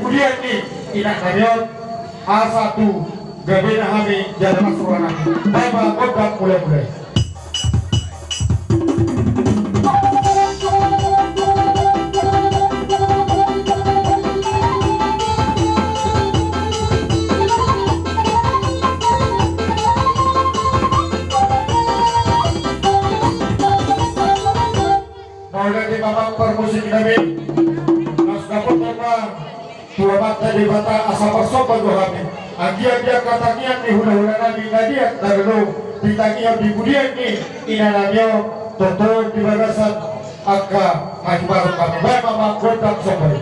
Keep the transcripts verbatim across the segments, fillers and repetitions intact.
Kemudian ni, inang nami on, asa tu gabena hami jala las roha nami. Baen ma gondang mula-mula i. Mauliate ma amang parmusik nami. Las dapotan ma tu Amanta Debata asa marsomba do hami. Anggiat di angka tangiang ni hula-hula nami na liat na lolo ditangihon di pudian ni inang nami on, tongtong di bagasan angka na hupasahat hami. Baen ma amang gondang somba i.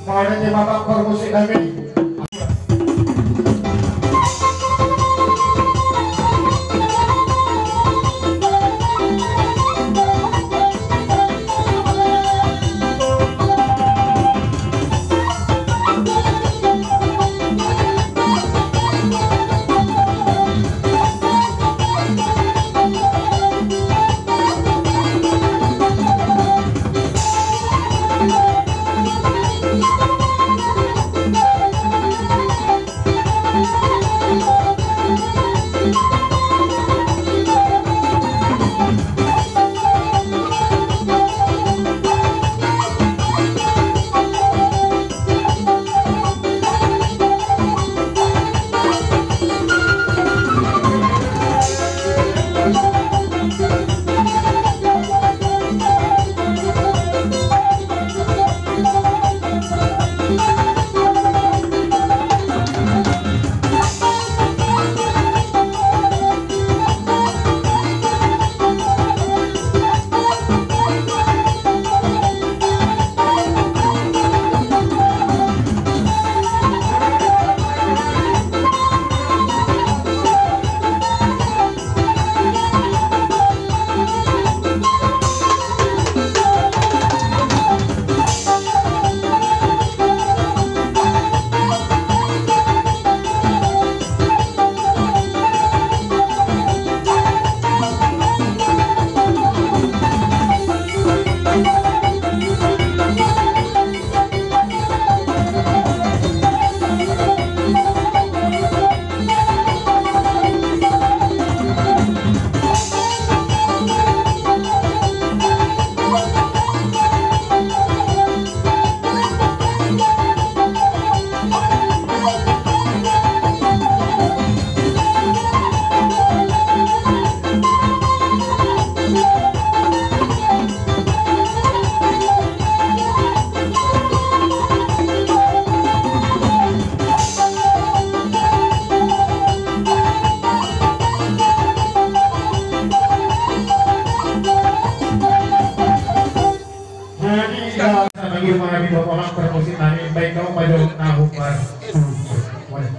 Mauliate ma amang parmusik nami. Jadi, ya, sama di rumah Nabi Bapak Mak, permusik nami, baik kau pada nahu par. Boleh.